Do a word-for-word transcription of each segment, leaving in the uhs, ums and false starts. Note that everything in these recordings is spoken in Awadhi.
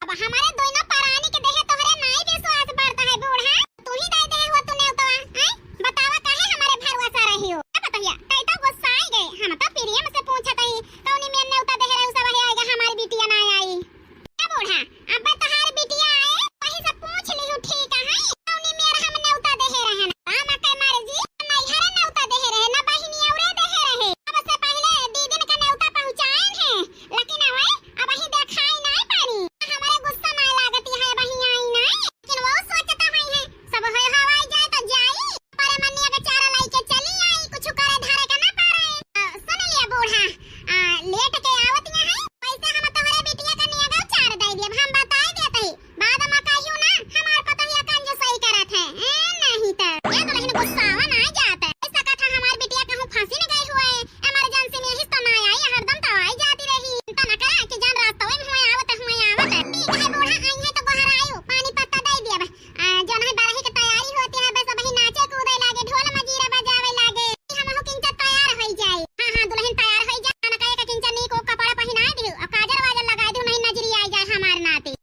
हमरे दोनों परानी के देहे तोहरे नाई विश्वास पड़त है बूढ़ा। तू ही दे देहे हो तू नेवतवा, हैं? बतावा काहे हमरे भरोसा रही हो? ए पतोहिया, तै तो गुस्साइ गए। हम तो प्रेम से पूछत ही, कौनी मेर नेवता देहे रहू सब है आएगा हमारी बिटिया ना आई। ए बूढ़ा, अब तोहार बिटिया आए, वही से पूछ लिहू ठीक है। कौनी मेर हम नेवता देहे रहन। राम के मारे जी, नैहरे नेवता देहे रहे, ना बहिनी औरे देहे रहे। अब से पहले दीदिन का नेवता पहुँचाएन है, लेकिन अबे, अबहीं देखाई नाई पानी। हमरे गुस्सा नाई लागत है, अबहीं आई नाई। लेकिन वो सोचत होइहैं, सब होए हवाई जाए तो जाई। पर मनिया के चारा लाई के चली आई, कुछ करे धरे के ना पारे। अ, सुन लिया बूढ़ा, अ, लेट के आवत है, वैसे हम तोहरे बिटिया का नियगा चार दे दिए, हम बताए देत ही। बाद में कहियो ना, हमार पतोहिया कंजूसई करत है। ए, नहीं त। ए दुल्हन गुस्सावा ना जात। ऐसा कथा हमार बिटिया कहूँ फंसी न गई हुए। इमरजेंसी में हिस्सा ना आई, हरदम तो आई जाती रही। चिंता न करा कि जान रास्ता में हुए आवत, हुए आवत। ठीक है बूढ़ा, आई है तो गोहरायो, पानी पत्ता दे दिया। आ, जौन है बरही के तैयारी होती है, बस अबही नाचे कूदे लागे, ढोल मजीरा बजावे लागे। हमहू किंचा तैयार होई जाई। हाँ, हाँ, दुल्हन तैयार होई जा। ना कहे का किंचा नीक ओ कपड़ा पहिनाए दिहु, और काजर वाजर लगाए दिहु, नहीं नजरी आई जाए हमार नाती।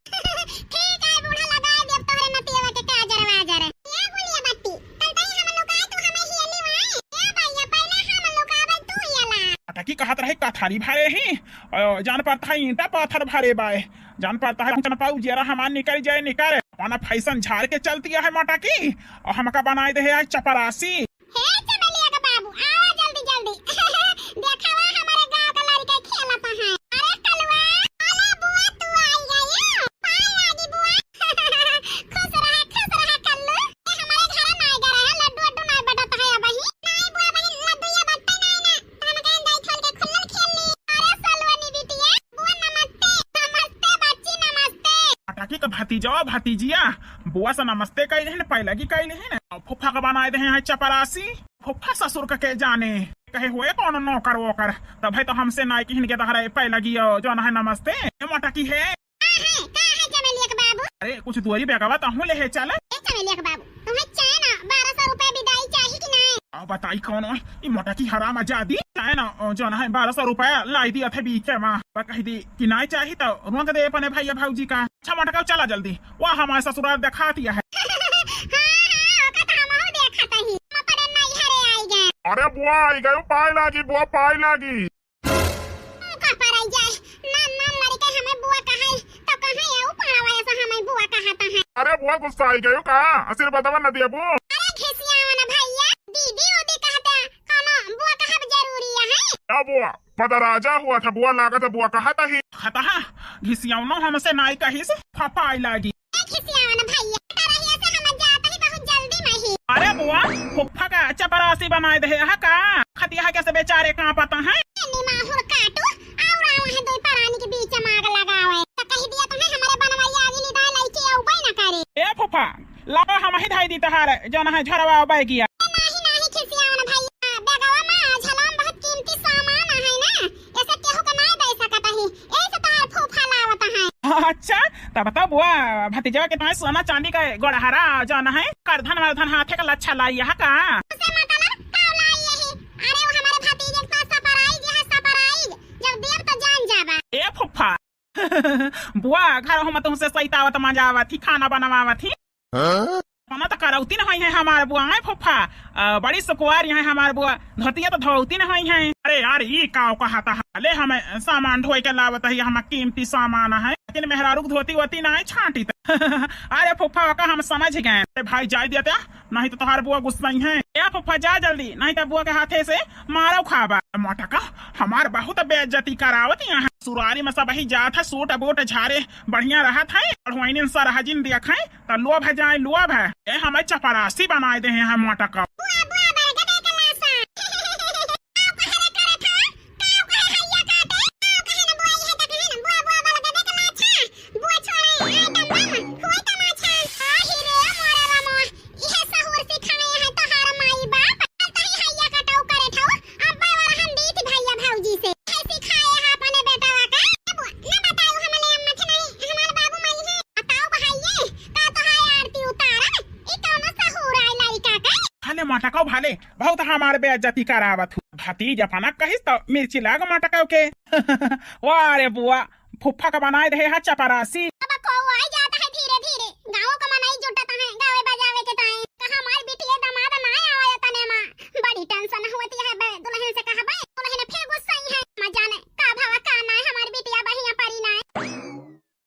ठीक है बूढ़ा, लगाए देब तोहरे नतियवा के काजर वाजर। ए गुलिया बत्ती, कल तई हम लुकाए तू हमें हियली वाए। ए भैया, पहले हम लुकावे तू हियला। अटकी कहत रहे कथारी भरे ही, अ, जान पड़त है ईंटा पत्थर भरे बाए, जान पड़त है चनपाऊ जेरा हमार निकल जाए निकल। अपना फैशन झाड़ के चलती है मोटकी, और हमका बनाए दे है आज चपरासी। हे चमेलिया के बाबू, आवा जल्दी जल्दी। देखावा हमारे गांव का लड़का खेलत है। अरे कलुआ, अरे बुआ तू आई गई। पाए लागी बुआ। खुश रहा, खुश रहा कल्लू। ए हमारे घर ना आ गया है, लड्डू वड्डू ना बटत है अबही। नहीं बुआ बहिन, लड्डू ये बट्टे नहीं ना। तो हम कहें दाई खोल के खुल्लल खेल ली। अरे सलवनी बिटिया, बुआ नमस्ते। नमस्ते बच्ची, नमस्ते। पटाकी का भतीजवा भतीजिया, बुआ से नमस्ते कइले हैं, पैलगी कइले हैं। फुफ्फा का बनाए दे हैं चपरासी। फुफ्फा ससुर का के जाने, कहे हुए कौन नौकर वोकर। तब है तो हमसे नाई किहन के तहरा पैलगी जौन है नमस्ते। ए मोटकी है। का है, का है चमेलिया के बाबू? अरे कुछ दुआरी बेगवा तहूँ ले है चल। ए चमेलिया के बाबू, तुम्हें चैन बारह सौ रुपए विदाई चाही कि नहीं? अब बताई कौन है, ई मोटकी हराम आजादी। चैन जौन है बारह सौ रुपया लाई दिया थे बीच में। पर कह दी कि नहीं चाही तो रोक दे अपने भैया भौजी का। अच्छा मोटका चला जल्दी, वाह हमारे ससुराल दिखा दिया है। हाँ, हाँ, ओका तो हमहू देखत ही। हम अपने नैहरे आई गए। अरे बुआ आई गयो, पाए लागी बुआ, पाए लागी। का पर आई जाए, नान नान लड़के हमें बुआ कहे, तो कहाँ ये ऊपर आवा ऐसा हमें बुआ कहता है। अरे बुआ गुस्सा आई गयो का, आशीर्वादवा न दिया बू। अरे घिसियावा ना भैया, दीदी उदी कहते, कौनो बुआ कहब जरूरी है? क्या बुआ? पता राजा हुआ था बुआ, लागत है बुआ कहत ही। कहत हा, घिसियौनो हमसे नाई कहिस, फफाई लागी। ए घिसियौन भैया, बेटा रहिया से हम जात ही बहुत जल्दी में ही। अरे बुआ, फुफ्फा का चपरासी बनाए दे हा का? खतिया के से बेचारे कांपत हैं। ए निमाहुर काटू, और आवा है दो परानी के बीच में आग लगावे। तो कह दिया तुम्हें हमारे बनवाई आगे निदान लइके आउबे न करे। ए फुफ्फा, लावा हम ही धाई दी तहार, जौन है झरवा बैगिया। ए, नाही, नाही, खिसियावन भैया, बेगवा में झलवा में बहुत कीमती सामान है ना, ऐसे केहू के नाय दे सकत ही, यही से तहार फूफा लावत है। अच्छा, तब तो बुआ, भतीजवा के तुम्हें सोना चांदी का गोड़हरा जौन है, करधन वरधन हाथे का लच्छा लाई है का? उसे मतलब का लाई यही? अरे वो हमारे भतीजे के पास surprise है, surprise, जब देब तो जान जाबा। ए फूफा, बुआ, घर हम तुमसे सैतावत मजावत ही, खाना बनवावत ही। हाँ? खाना तो करौती न होई है हमार बुआ, आए फूफा। अ, बड़ी सुकुवार यहाँ हमार बुआ, धोतिया तो धोती न होई है। अरे यार, ई काव कहा था? ले हमें सामान ढोई के लावत ही, हम कीमती सामान है, लेकिन मेहरारू के धोती वोती ना है छांटी त। अरे फूफा, ओका हम समझ गए। अरे भाई, जाए दिया त्या, नहीं तो तोहार बुआ गुस्साई है। ए फूफा, जा जल्दी, नहीं तो बुआ के हाथे से मारो खाबा। मोटका, हमार बहुत बेइज्जती करावत यहाँ। सुरारी में सब ही जात है, सूट बूट झारे बढ़िया रहत है, और वहीं सरहजिन देख है, तो लोभ है जाए लोभ है। ए हमें चपरासी बनाए दे हैं मोटका। बुआ, बुआ, बरगदे के लाशा। काव कहे रे करे था? काव कहे हैया काटे? काव कहे न बुआ, ये तो कहे न बुआ, बुआ, बरगदे के लाशा। बुआ छोड़े, आय दम दम, हुए तमाशा। आ ही रे, मोरे रामो। इहे सहूर सिखाए हैं तोहार माई बाप। अब तही हैया कटाऊ करे ठाऊ, अब बावर हम बीत भैया भौजी से। है सिखाए हैं अपने बेटवा का। ए बुआ, न बताऊ हमले अम्मा के नहीं, हमार बाबू माई है। बताऊ भाई ये, का तोहार आरती उतारब? ई कौनो सहूर आए लड़का का? भले मटकाओ भले, बहुत हमार बेइज्जती करावत हूँ। भतीज अपना कहिस तो मिर्ची लाग मटकाओ के। वाह रे बुआ, फुफ्फा का बनाए दे हा चपरासी। अब को आई जात है धीरे धीरे, गाँव का मनई जुटत है गावे बजावे के ताई। कहा हमार बिटिया दामाद ना आवे तने मा, बड़ी tension होती है बे, दुल्हन से कहबे, दुल्हन फिर गुस्साई है, मा जाने का भवा का ना है, हमार बिटिया बहिया परी ना है।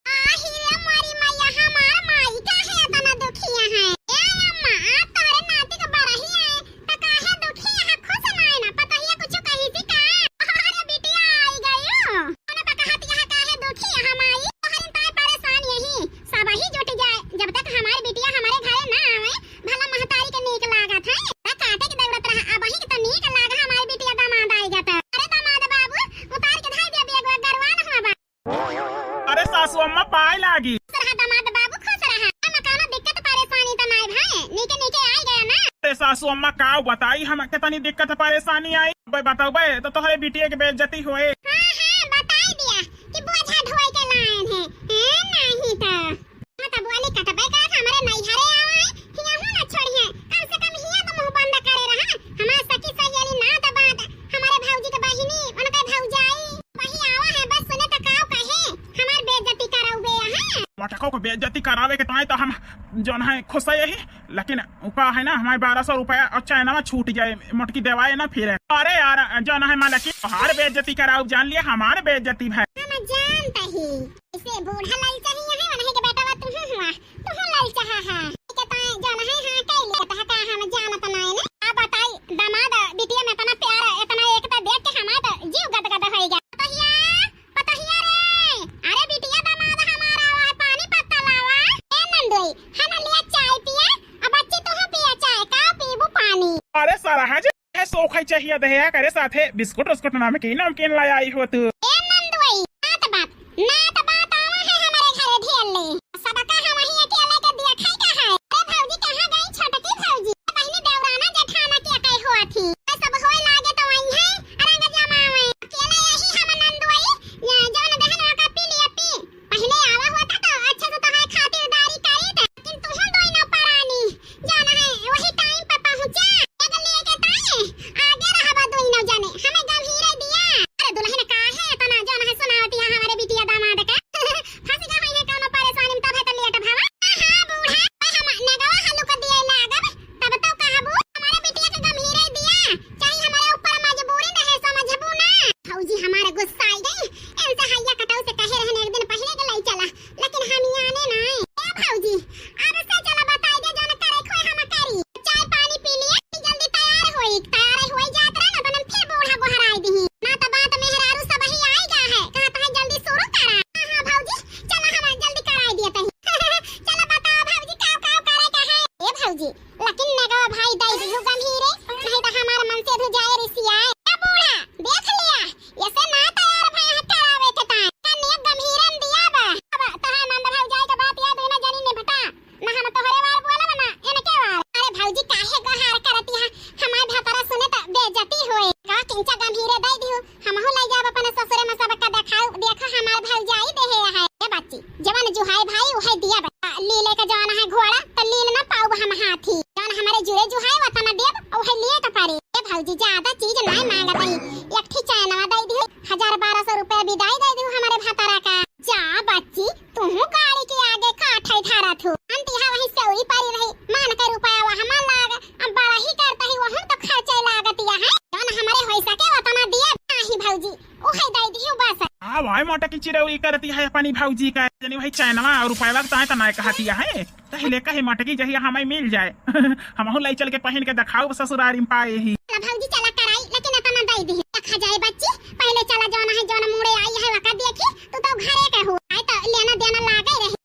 आही रे मोरी मैया, हमार माई काहे एतना दुखिया है? ए अम्मा, आ तोहरे नाती के बरही है, त काहे दुखिया है? खुश ना है ना, पतोहिया कुछ कही थी का? अरे बिटिया आई गयो। ओने पे कहत यहाँ काहे दुखिया है माई? तोहरे ताई परेशान यही, सबही जुट जाए। जब तक हमार बिटिया हमारे घरे ना आवे, भला महतारी के नीक लागत है। त काटे के दौड़त रहा, अबही के त नीक लागा हमार बिटिया दामाद आई गया त। अरे दामाद बाबू, उतार के धाई दे बेगवा, गरवान हुआ बा। अरे सासू अम्मा, पाए लागी। खुश रहा दामाद बाबू, खुश रहा। हम कौनो दिक्कत परेशानी त नाई भाई, नीके नीके आई गया ना। अरे सासू अम्मा, का बताई हम कितनी दिक्कत परेशानी आई। बे बताओ बे, तो तोहरे बिटिया के बेइज्जती होए। हाँ, हाँ, बताई दिया कि बोझा ढोए के लायन है। हैं, नहीं तो। हाँ, तो बोली कटबे करत, हमारे नैहरे आवा है, हियाँ हूँ ना छोड़िए। कम से कम हियाँ तो मुँह बंद करे रहा। हमार सखी सहेली ना तो बात, हमारे भौजी के बहिनी, उनके भौजाई, वही आवा है, बस सुने तो काव कहे, हमार बेइज्जती कराउबे यहाँ। मटको को बेइज्जती करावे के ताई तो हम जौन है खुश है यही, लेकिन उ का है ना, हमारे बारह सौ रुपया और चैनवा छूट जाए, मोटकी देवाए ना फिर। अरे यार, जौन है मालकिन, तोहार बेइज्जती कराउब जान लिया, हमार बेइज्जती भाई। हम जानता ही, इसे बूढ़ा लाल चाहिए है, वही के बेटा बा तुहूँ हुआ, तुहूँ लाल चाहा है। के ताई जौन है, हाँ, कह लिया था का हम जानत नाई ने। आ बताई, दामाद, बिटिया में इतना प्यार, इतना एकता देख के हमार तो जीव गदगद होई गया। पतोहिया, पतोहिया रे, अरे बिटिया दामाद हमारा आवा है, पानी पत्ता लावा। ए नंदोई, हना लिया चाय पिया, अब बच्ची तुहूँ पिया चाय, का पीबू पानी? अरे सरहज, है सोखई चाहिए दहेया करे साथे बिस्कुट उस्कुट नमकीन नमकीन ले आई हो तू। ए नंदोई, नात बात, नात बात आवा है हमारे घरे ढेर ले। सबका हम वही अकेले के दिया खाई का है। अरे भौजी कहाँ गई छोटकी भौजी? बहिनी देवराना जेठाना के कई हुआ थी। अरे सब होए लागे तो वही है, रंग जमावे। अकेले यही हम नंदोई, ये जौन दहन का पी लिया पी। पहिले आवा होता तो अच्छे से तोहार खातिरदारी करीत, लेकिन तुहूँ दोई नौ परानी, जौन है, वही time पे पहुँचा। एक लेके ताई, आगे रहबा दोई नौ जने, हमें गंभीरे दिया। अरे दुल्हन काहे इतना जौन है सुनावतिया हमारे बिटिया दामाद का? फंस गए हैं कौनो परेशानी में, तब है तो लेट भवा। हाँ, हाँ, बूढ़ा, हम नेगवा हलुक दिए लागब, तब तो कहबू, हमारे बिटिया के गंभीरे दिया, चाहे हमारे ऊपर मजबूरी रहे, समझबू ना। भौजी हमारे गुस्सा आई गई, इनसे हैया कटाऊ से कहे रहने एक दिन पहिले के लाई चला, लेकिन हम याने ना आए। ए भौजी, अब से चला बताई दे, जौन करे खोए हम करी। चाय पानी पी लिए, जल्दी तैयार होई, तैयार होई जात रहे ना, तनन फिर बूढ़ा गोहराई दिही। ना तो बात मेहरारू सब ही आई गा है, कहा तो है जल्दी शुरू करा। हाँ, हाँ भौजी, चला हम जल्दी कराई दिए तही। चला बताओ भौजी, काव काव करे का है? ए भौजी, लेकिन नेगवा भाई दई दिहु गंभीरे, नहीं तो हमार मन से धु जाए रिसियाए। ए बूढ़ा, देख लिया, ऐसे ना तैयार भए हैं करावे के ताई। का नेग गंभीरन दिया बा। अब तोहार नंद भौजाई के बात याद हुई ना, जनी निपटा। ना हम तोहरे वार बोलब ना इनके वार। अरे भौजी, काहे गोहार करती है? हमार भतरा सुने त बेइज्जती होए। का किंचा गंभीरे दई दिहु, हमहू लई जाब अपने ससुरे में सबका देखाऊ। देखो हमार भौजाई देहे है। ए बच्ची, जवन जुहाई भाई उहे दिया बा। लीले का जवन है घोड़ा, त लील ना पाउब हम हाथी। जवन हमारे जुरे जुहाई वतना देब, उहे लिए के पड़ी। ए भौजी, ज्यादा चीज नाय मांगत ही, एक ठी चैनवा दई दिहु, हजार बारह सौ रुपया विदाई दई दिहु हमारे भतरा का। जा बच्ची, तुहू गाड़ी के आगे काठै धरत हू। अंतिहा वही सेवरी परी रही, मान के रुपया वहाँ लाग, अब बड़ा ही करता ही, वहू तो खर्चे लागतिया है। जौन हमरे होई सके वतना दिए, नाही भौजी, उहे दई दिहु बस। हाँ भाई, मोटा की चिरौरी करती है अपनी भौजी का। जनी भाई चैनवा और रुपया लगता है तो ना कहतिया है। पहिले कहे मटकी जहिया हमें मिल जाए। हमहू लाई चल के पहिन के देखाउब ससुरारी में पाए ही। चला भौजी, चला कराई, लेकिन एतना दई दिही। देखा जाए बच्ची, पहिले चला जौन है, जौन मुड़े आई है, वका देखी, तू तो घरे के हो। आए तो लेना देना लागे रहे।